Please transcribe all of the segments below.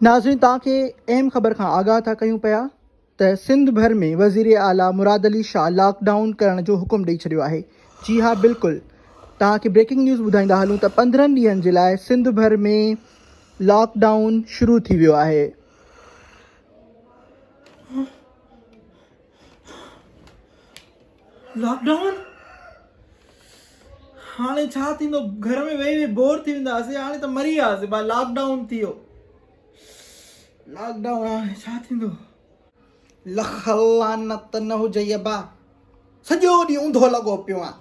ناظرين توهان کي اهم خبر کان آگاهه ٿا ڪيون پيا ته سنڌ ڀر ۾ وزير اعليٰ مراد علي شاهه لاڪ ڊائون ڪرڻ جو حڪم ڏئي ڇڏيو آهي جي ها بلڪل توهان کي بريڪنگ نيوز ٻڌائيندا هلون ته 15 ڏينهن جي لاء سنڌ ڀر ۾ لاڪ ڊائون شروع ٿي ويو آهي. لاڪ ڊائون هاڻي ڇا ٿيندو گهر ۾ ويهي ويهي بور ٿي وينداسين هاڻي ته مري وياسين ڀاء لاڪ ڊائون ٿي ويو لاڪ ڊائون هاڻي ڇا ٿيندو لک لعنت نه هجئي ابا سڄو ڏينهن اونڌو لڳو پيو آن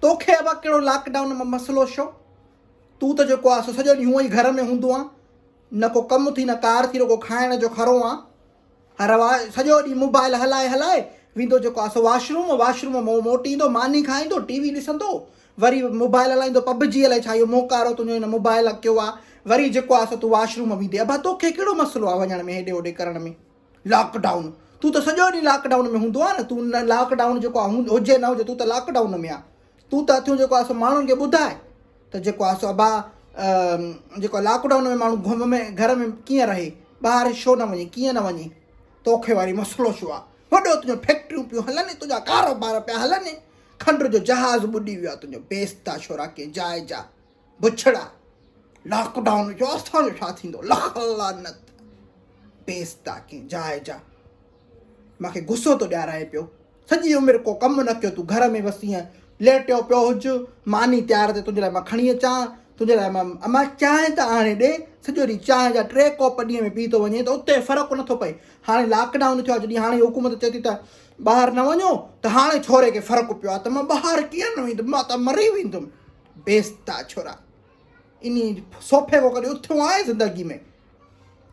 توکي ابا ڪهڙو لاڪ ڊائون مان مسئلو شو تون ته جيڪو آ سو سڄو ڏينهن هونئن ئي گهر ۾ هوندو آن نه ڪو ڪم ٿي نه ڪار ٿي رڳو کائڻ جو کرو آن هر سڄو ڏينهن موبائل هلائي هلائي ويندو جيڪو آ سو واش روم، واش روم مان موٽي ايندو ماني کائيندو ٽي وي ڏسندو وري موبائل هلائيندو پب جي الائي ڇا اهو منهن ڪارو تنهنجو هن موبائل ڪيو آ وري جيڪو آ سو تون واش روم ويندي ابا توکي ڪهڙو مسئلو آ وڃڻ ۾ هيڏي هوڏي ڪرڻ ۾ لاڪ ڊائون تون ته سڄو ڏينهن لاڪ ڊائون ۾ هوندو آ نه تون لاڪ ڊائون جيڪو آ هجي نه هجي تون ته لاڪ ڊائون ۾ آ تون ته اٿيون جيڪو آ سو ماڻهن کي ٻڌاء ته جيڪو آ سو ابا جيڪو لاڪ ڊائون ۾ ماڻهو گهم ۾ گهر ۾ ڪيئن رهي ٻاهر ڇو نه وڃي ڪيئن نه وڃي توکي وري مسئلو ڇو آ وڏو تنهنجو فيڪٽريون پيون هلن تنهنجا ڪاروبار پيا هلن کنڊ جو جهاز ٻڏي ويو آ تنهنجو بيستا ڇورا ڪنهن جاء جا بڇڙا لاڪ ڊائون جو اسان جو ڇا ٿيندو لک لعنت بيستا ڪنهن جاء جا مونکي غصو ٿو ڏيارائي پيو سڄي عمر ڪو ڪم نه ڪيو تون گهر ۾ بس ائين ليٽيو پيو هج ماني تيار تي تنهنجي لاء مان کڻي اچان تنهنجي لاء مان اما چانهه ته آڻي ڏي سڄو ڏينهن چانهه جا ٽي ڪوپ ڏينهن ۾ پي ٿو وڃي ته اتي فرق نٿو پئي هاڻي لاڪ ڊائون ٿيو آهي جڏهن هاڻي حڪومت چئي ٿي ته ٻاهر نه وڃو ته هاڻي ڇوري کي فرق پيو آهي ته مان ٻاهر ڪيئن نه ويندم مان ته مري ويندم بيستا ڇورا انهي صوفي کان ڪڏهن اٿيو آهي زندگي ۾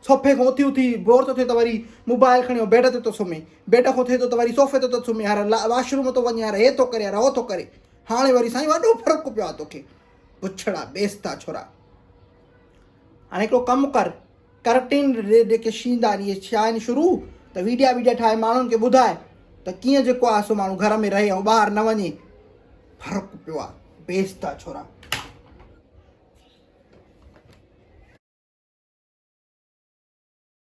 صوفي کان اٿي اٿي بور ٿو ٿئي ته وري موبائل کڻي بيڊ تي ٿو سمهي بيڊ کان ٿئي ٿو ته وري صوفي تي ٿو سمهي هر واش روم ٿو وڃي هر هي ٿو ڪري هر هو ٿو ڪري هاڻي وري سائين وڏو فرق پيو آهي توکي بڇڙا بيستا ڇورا هاڻي هڪڙو ڪم ڪر ڪرٽين جيڪي شيندا آهن اهي ٿيا آهن شروع ته ويڊيا ويڊيا ٺاهي ماڻهن کي ٻڌاء ته ڪيئن جيڪو آهي سو ماڻهو گهر ۾ رهي ۽ ٻاهر نه وڃي فرق پيو آهي بيستا ڇورا.